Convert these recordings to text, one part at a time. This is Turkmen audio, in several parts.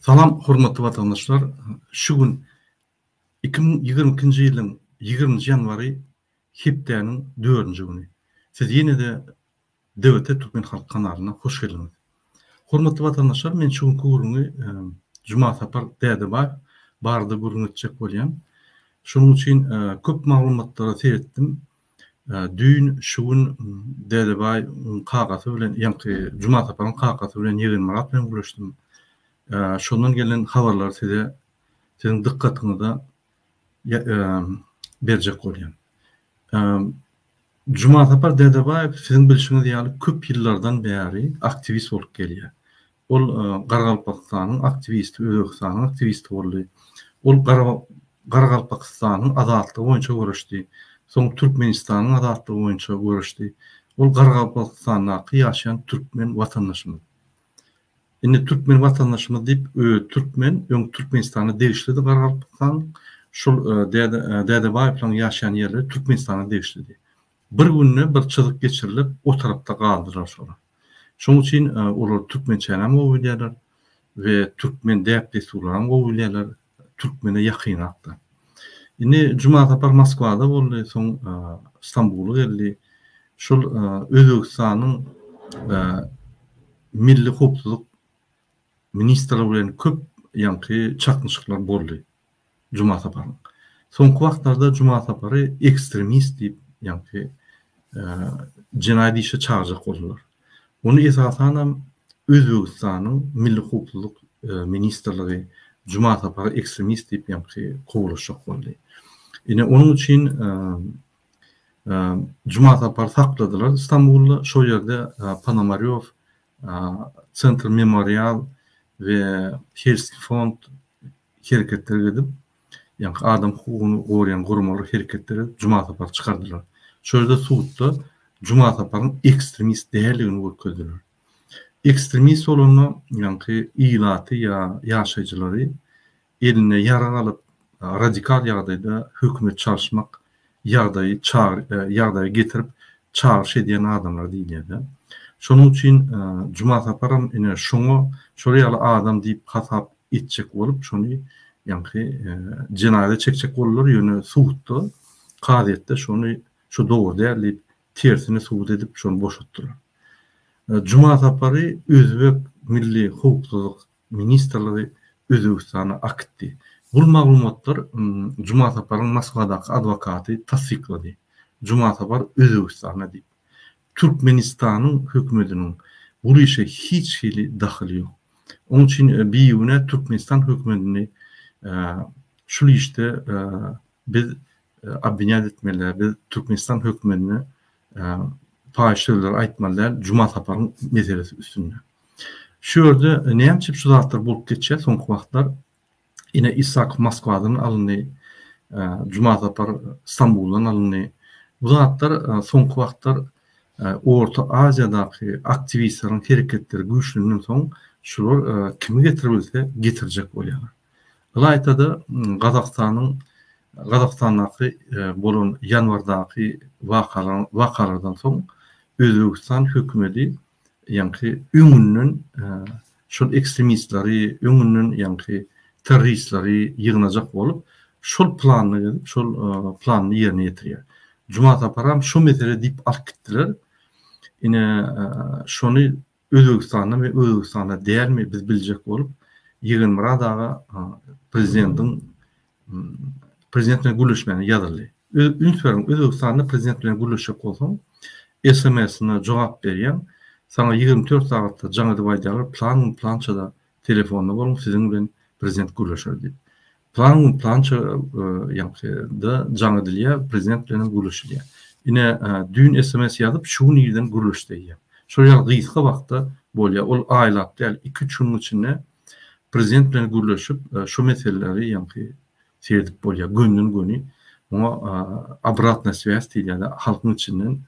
Salam hormatly watandaşlar! Şu gün 2022-nji ýylyň ýigriminji ýanwary hepdäniň dördünji güni. Siz ýene-de DVT Türkmen Halk kanalyna hoş geldiňiz. Hormatly watandaşlar men şu günki gürrüňi Jumasapar Dädebaýew barada gürrüň etjek bolýan. Şonuň üçin köp maglumatlara seretdim. Düýn, şu gün Dädebaýyň kakasy bilen, ýaňky Jumasaparyň kakasy bilen Ýegenmyrat bilen gürleşdim. Şondan gelen habarlary size, siziň dykgatyňyza berjek bolýan. Jumasapar Dädebaýew siziň bilşiňiz ýaly köp ýyllardan bäri aktiwist bolup gelýär. Ol Garagalpagystanyň aktiwisti, Özbegistanyň aktiwisti boldy. Ol Garagalpagystanyň azatlygy boýunça göreşdi. Soň Türkmenistanyň azatlygy boýunça göreşdi. Ol Garagalpagystandaky ýaşaýan türkmen watandaşymyz. Indi türkmen watandaşymyz diýip, özi türkmen, öň Türkmenistana degişlidi Garagalpagystan. Şol Dädebaýewlaryň ýaşaýan ýerleri Türkmenistana degişlidi. Bir günde bir çyzyk geçirilip, o tarapda galdylar şolar. Şonuň üçin olar türkmençänäm gowy bilýärler we türkmen däp-dessurlaram gowy bilýärler, türkmene ýakynrakda. Indi Jumasapar Moskwada boldy, soň Stambula geldi. Şol Özbegistanyň Milli howpsuzlyk ministrligi bilen köp ýaňky çaknyşyklar boldy. Jumasaparyň. Soňky wagtlarda Jumasapary ekstremist diýip, ýaňky jenaýat işe çagyrjak boldular. Ony esasanam Özbegistanyň Milli howpsuzlyk ministrligi Jumasapary ekstremist diýip ýaňky kowlaşjak boldy. Ine onuň üçin Jumasapary sakladylar Stambulda. Şol ýerde Ponomarýow, Sentr Memorial we Helsinki fond hereketler edip, ýaňky adam hukugyny goraýan guramalar hereketler edip Jumasapary çykardylar. Şo ýerde sudda Jumasaparyň ekstremist däldigini görkezdiler. Ekstremist bolanda ýaňky ilaty ýa ýaşaýjylary eline ýarag alyp radikal ýagdaýda hökümet çalyşmak ýagdaýy ýagdaýa getirip çagyryş edýän adamlar diýilýär-de. Şonuň üçin Jumasaparam ine şoňa şol ýaly adam diýip hasap etjek bolup şony ýaňky jenaýata çekjek boldular, ýöne sudda, kazyýetde şony şu dogry däl diýip tersini subut edip şony boşatdylar. Jumasapary özbek milli howpsuzlyk ministrligi Özbegistana akitdi. Bul maglumatlar Jumasaparyň Moskwadaky adwokaty tassyklady. Jumasapar Özbegistanda diýip. Türkmenistanyň hökümetiniň bul işe hiç hili dahyly ýok. Onuň üçin bigünä Türkmenistan hökümetini şul işde biz obwinýat etmeli däl. Biz Türkmenistan hökümetine paýyş sözleri aýtmaly däl Jumasaparyň meselesi üstünde. Şu ýerde näme üçin şu zatlar bolup geçýär soňky wagtlar? Ine Isakow Moskwadan alyndy, Jumasapar Stambuldan alyndy. Bu zatlar soňky wagtlar Orta Aziýadaky aktiwistleriň hereketleri güýçlenden soň şular kimi getiribilse getirjek bolýarlar. Ylaýta-da Gazagystanyň Gazagystandaky bolan ýanwardaky wakalardan soň Özbegistan hökümeti ýaňky öňünden şol ekstremistleri, öňünden ýaňky terroristleri ýygnajak bolup, şol planyny gezip, şol planyny ýerine ýetirýär. Juma Saparam şo mesele diýip alyp gitdiler. Ine, şony Özbegistanda we Özbegistanda dälmi biz biljek bolup, Ýegenmyrat aga prezidentiň prezident bilen gürleşmäne ýazyldy. Üns beriň, Özbegistanda prezident bilen gürleşjek bolsaň, SMS-ine jogap berýäň, saňa 24 sagatda jaň edip aýdýarlar, plan gün plançada telefonda boluň, siziň bilen prezident gürleşer diýip. Plan gün plança ýaňky-da jaň edilýär, prezident bilen hem gürleşilýär. Ine, düýn SMS ýazyp, şu gün irden gürleşdi eýýäm. Şol ýaly gysga wagtda bolýar. Ol aýlap däl, iki-üç günüň içinde prezident bilen gürleşip, şu meseleleri ýaňky seredip bolýar. Gönden-göni muňa obratna swýaz diýilýär-de, halkyň içinden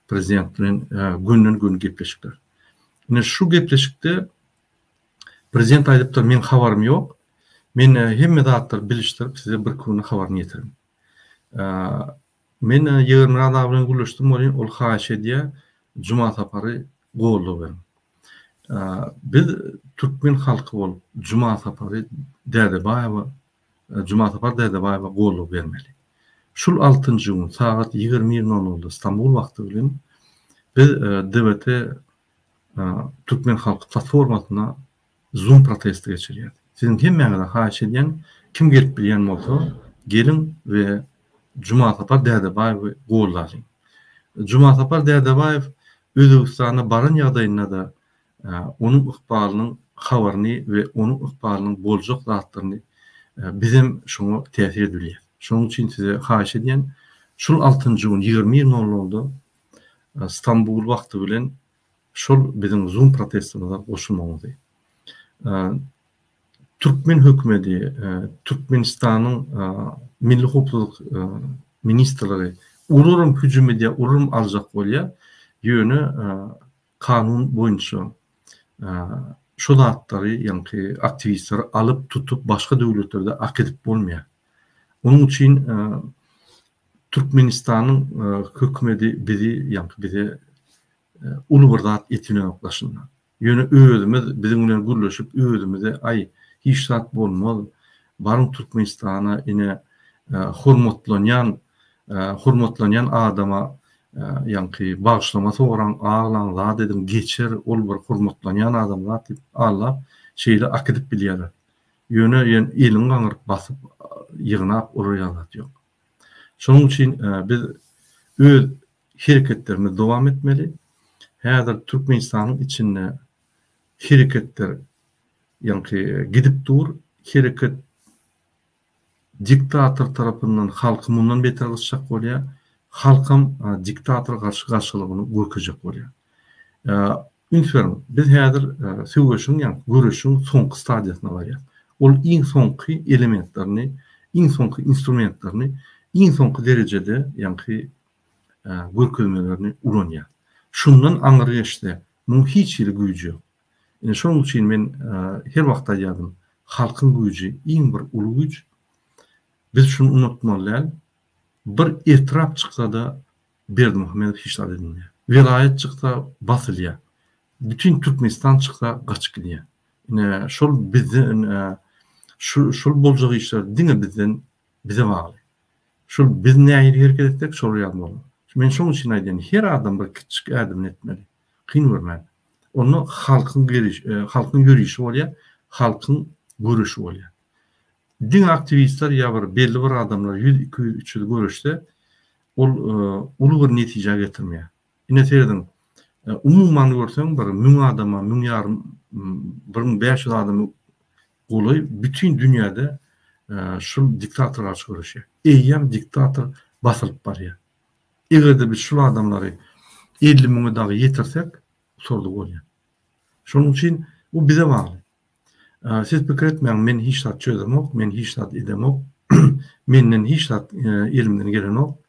prezident bilen gönden-göni gepleşikler. Ine, şu gepleşikde prezident aýdypdyr, meň habarym ýok, men hemme zatlary bilişdirip, size birki günde habaryny ýetirin. Men Ýegenmyrat aga bilen gürleşdim welin, ol haýyş edýär, Juma sapary goldaw beriň. Biz türkmen halky bolup Jumasapary Dädebaýewa Jumasapar Dädebaýewa goldaw bermeli. Şul altynjy gün sagat 21 nol nolda Stambul wagty bilen biz DWT Türkmen halky platformasynda Zoom protesti geçirýäs. Siziň hemmäňize haýyş edýän, kim gelip bilýän bolsa, geliň we Jumasapar Dädebaýewi goldalyň. Jumasapar Dädebaýew Özbegistana baran ýagdaýynda-da onuň ykbalynyň habaryny we onuň ykbalynyň boljak zatlaryny bizem şoňa täsir edip bilýäs. Şonuň üçin size haýyş edýän, şul altynjy gün 21 nol nolda Stambul wagty bilen şol biziň Zoom protestimize goşulmagyňyzy. Türkmen hökümeti, Türkmenistanyň Milli howpsuzlyk ministrligi olaram hüjüm edýär, olaram aljak bolýar. Ýöne kanun boýunça şo zatlary, ýaňky aktiwistleri alyp, tutup başga döwletlerde akidip bolmaýar. Onuň üçin Türkmenistanyň hökümeti bizi, ýaňky bize uly bir zat etilenok daşyndan. Ýöne özümiz biziň bilen gürleşip özümize aý hiç zat bolmaz baryň Türkmenistana ine hormatlanýan hormatlanýan adama ýaňky bagyşlama soraň aglaň zat ediň geçer ol bir hormatlanýan adam zat diýip aldap şeýle akidip bilýärler. Ýöne ýen eliňi gaňryp basyp ýygnap olar ýaly zat ýok. Şonuň üçin biz öz hereketlerimizi dowam etmeli. Häzir Türkmenistanyň içinde hereketler ýaňky gidip dur. Hereket diktator tarapyndan halky mundan beter gysjak bolýar. Halkam diktatora garşy garşylygyny görkezjek bolýar. Üns beriň, biz häzir söweşiň, ýagny göreşiň soňky stadiýasyna barýarys. Ol iň soňky elementlerini, iň soňky instrumentlerini iň soňky derejede, ýaňky görkezmelerini ulanýar. Şundan aňry geçse, muň hiç hili güýji ýok. Ine, şonuň üçin men her wagt aýdýardym, halkyň güýji iň bir uly güýç. Biz şuny unutmaly däl, bir etrap çyksa-da Berdimuhamedow hiç zat edinmeýär. Welaýat çyksa basylýar. Bütin Türkmenistan çyksa gaçyp gidýär. Ine şol bizden şu şol boljak işler diňe bizden bize bagly. Şol biz nähili hereket etsek şol ýaly bolar. Men şoň üçin aýdýan her adam bir kiçjik ädimini etmeli. Kyn görmän. Onda halkyň geliş halkyň ýörişi bolýar, halkyň göreşi bolýar. Diňe aktiwistler ýa bir belli bir adamlar ýüz, 200, 300 göreşse ol uly bir netijä getirmeýär. Ine serediň, umuman görseň bir müň adama, müň ýarym, 1500 adama golaý bütin dünýäde şul diktatora garşy göreşýär. Eýýäm diktator basylyp barýar. Eger-de biz şul adamlary 50 müňe dagy ýetirsek, gutardy bolýar. Şonuň üçin bu bize bagly. Siz pikir etmäň, men hiç zat çözemok, men hiç zat edemok, menden hiç zat elimden gelenok,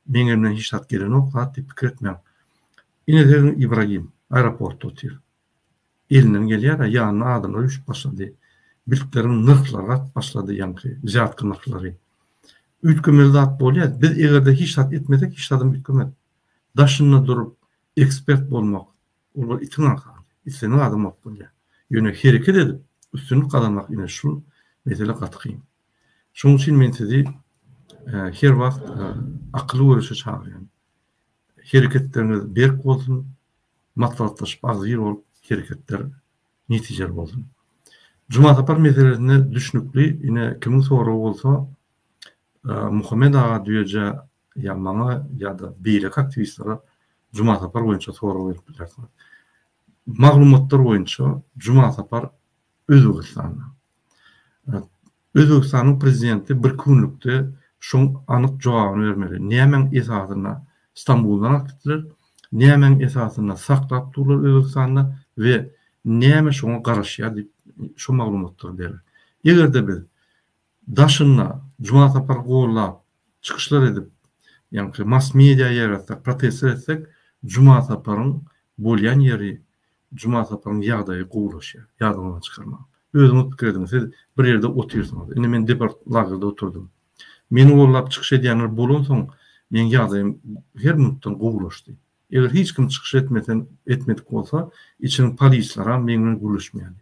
meň elimden hiç zat gelenok zat diýip pikir etmäň. Ine siziň Ibragim aeroportda otyr. Elinden gelýär-ä, ýanyna adamlar üýşüp başlady. Biltleriň nyrhlary gatyp başlady, ýaňky wzýatka nyrhlary. Üýtgemeli zat bolýar. Biz eger-de hiç zat etmesek, hiç zadam üýtgemez. Daşynda durup ekspert bolmak, Ol bir itiň arkaly. Islendik adam bolup bilýär. Ýöne hereket edip, üstünlik gazanmak ine şul mesele gaty kyn. Şonuň üçin men sizi her wagt akyly göreşe çagyrýan. Hereketleriňiz berk bolsun, maslahatlaşyp agzybir bolup hereketler netijeli bolsun. Jumasapar meselesinde düşnükli ine kimiň soragy bolsa Muhammet aga Düýejä ýa maňa ýa-da beýleki aktiwistlere Jumasapar boýunça sorag berip bilersiňiz. Maglumatlar boýunça Jumasapar Özbegistanda. Özbegistanyň prezidenti birki günlükde şoň anyk jogabyny bermeli. Nämäň esasynda Stambuldan alyp gitdiler, nämäň esasynda saklap durlar Özbegistanda we näme şoňa garaşýar diýip şo maglumatlary berer. Eger-de biz daşynda Jumasapary gollap, çykyşlar edip, ýaňky mass media ýaýratsak, protestler etsek, Jumasaparyň bolýan ýeri, Jumasaparyň ýagdaýy gowulaşýar. Ýadyňyzdan çykarmaň. Özüňiz pikir ediň, siz bir ýerde otyrsyňyz. Indi men deport lagerde oturdym. Meni gollap çykyş edýänler bolansoň, meň ýagdaýym her minutdan gowulaşdy. Eger hiç kim çykyş etmesen, etmedik bolsa, içiniň polislaram meň bilen gürleşmeýärdi.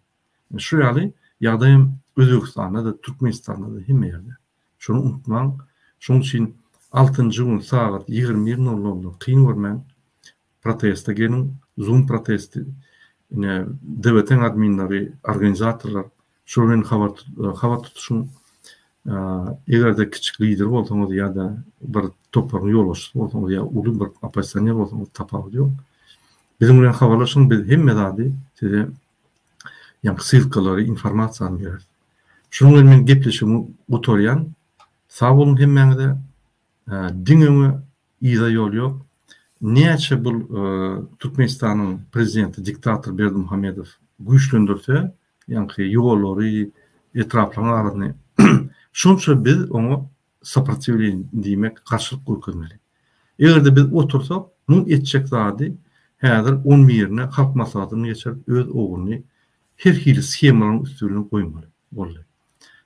Şu ýaly ýagdaýam Özbegistanda-da, Türkmenistanda-da hemme ýerde. Şony unutmaň. Şonuň üçin altynjy gün sagat 21 nol nolda kyn görmän proteste geliň. Zoom protesti. Ine, DWT-iň adminleri, organizatorlar şolar bilen habar habar tutuşyň. Eger-de kiçik lider bolsaňyz ýa-da bir toparyň ýolbaşçysy bolsaňyz ýa uly bir oppozisioner bolsaňyz tapawudy ýok. Biziň bilen habarlaşyň, biz hemme zady size ýaňky ssylkalary, informasiýany bereris. Şunuň bilen men gepleşigimi gutarýan. Sag boluň hemmäňize. Diňe öňe, yza ýol ýok. Näçe bul Türkmenistanyň prezidenti diktator Berdimuhamedow güýçlendirse, ýaňky ýollary, etraplaryň arasyny, şonça biz oňa soprotiwleniýe diýmek, garşylyk görkezmeli. Eger-de biz otursak, muň etjek zady häzir on birine Halk Maslahatyny geçirip, öz ogluny her hili shemalaryň üsti bilen goýmaly boldy.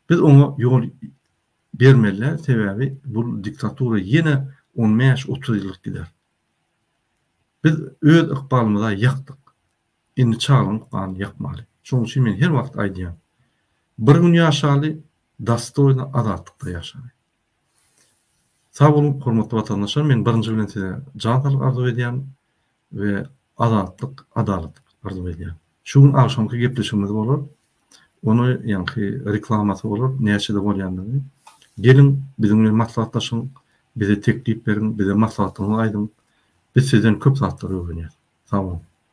Biz oňa ýol bermeli däl, sebäbi bu diktatura ýene on bäş-otuz ýyllyk gider. Biz öz ykbalymyza ýakdyk. Indi çagalaryň ykbalyny ýakmaly. Şonuň üçin men her wagt aýdýan, bir gün ýaşaly, dostoýno azatlykda ýaşaly. Sag boluň hormatly watandaşlar men birinji bilen size jan saglyk arzuw edýän we azatlyk adalat arzuw edýän. Şu gün agşamky gepleşigimiz bolar. Ony ýaňky reklamasy bolar näçede bolýandygyny. Geliň biziň bilen maslahatlaşyň, bize teklip beriň, bize maslahatyňyzy aýdyň. Biz sizden köp zatlary öwrenýäs. Sag boluň.